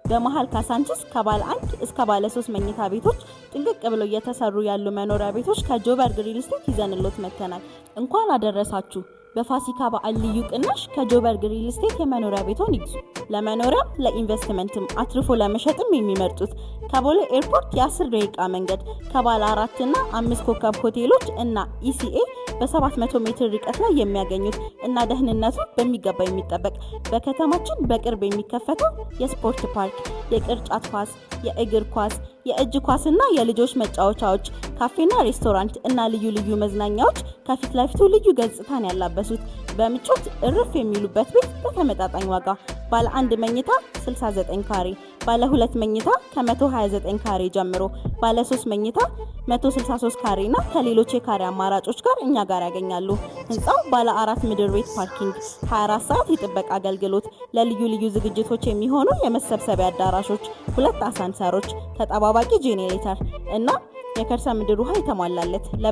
በመሃል ካሳንችስ ከባለ አንድ እስከ ባለ ሶስት መኝታ ቤቶች ጥንቅቅ ብለው እየተሰሩ ያሉ መኖሪያ ቤቶች ከጆበርግ ሪል ስቴት ይዘንሎት መጥተናል። እንኳን አደረሳችሁ። በፋሲካ በዓል ልዩ ቅናሽ ከጆበርግ ሪል ስቴት የመኖሪያ ቤቶን ይግዙ። ለመኖሪያም ለኢንቨስትመንትም አትርፎ ለመሸጥም የሚመርጡት ከቦሌ ኤርፖርት የ10 ደቂቃ መንገድ፣ ከባለ አራትና አምስት ኮከብ ሆቴሎች እና ኢሲኤ በ700 ሜትር ርቀት ላይ የሚያገኙት እና ደህንነቱ በሚገባ የሚጠበቅ፣ በከተማችን በቅርብ የሚከፈተው የስፖርት ፓርክ፣ የቅርጫት ኳስ፣ የእግር ኳስ፣ የእጅ ኳስና የልጆች መጫወቻዎች፣ ካፌና ሬስቶራንት እና ልዩ ልዩ መዝናኛዎች ከፊት ለፊቱ ልዩ ገጽታን ያላበሱት፣ በምቾት እርፍ የሚሉበት ቤት በተመጣጣኝ ዋጋ ባለ አንድ መኝታ 69 ካሬ፣ ባለ ሁለት መኝታ ከ129 ካሬ ጀምሮ፣ ባለ ሶስት መኝታ 163 ካሬ እና ከሌሎች የካሬ አማራጮች ጋር እኛ ጋር ያገኛሉ። ህንፃው ባለ አራት ምድር ቤት parking፣ 24 ሰዓት የጥበቃ አገልግሎት፣ ለልዩ ልዩ ዝግጅቶች የሚሆኑ የመሰብሰቢያ አዳራሾች፣ ሁለት አሳንሰሮች፣ ተጠባባቂ ጄኔሬተር እና የከርሰ ምድር ውሃ የተሟላለት።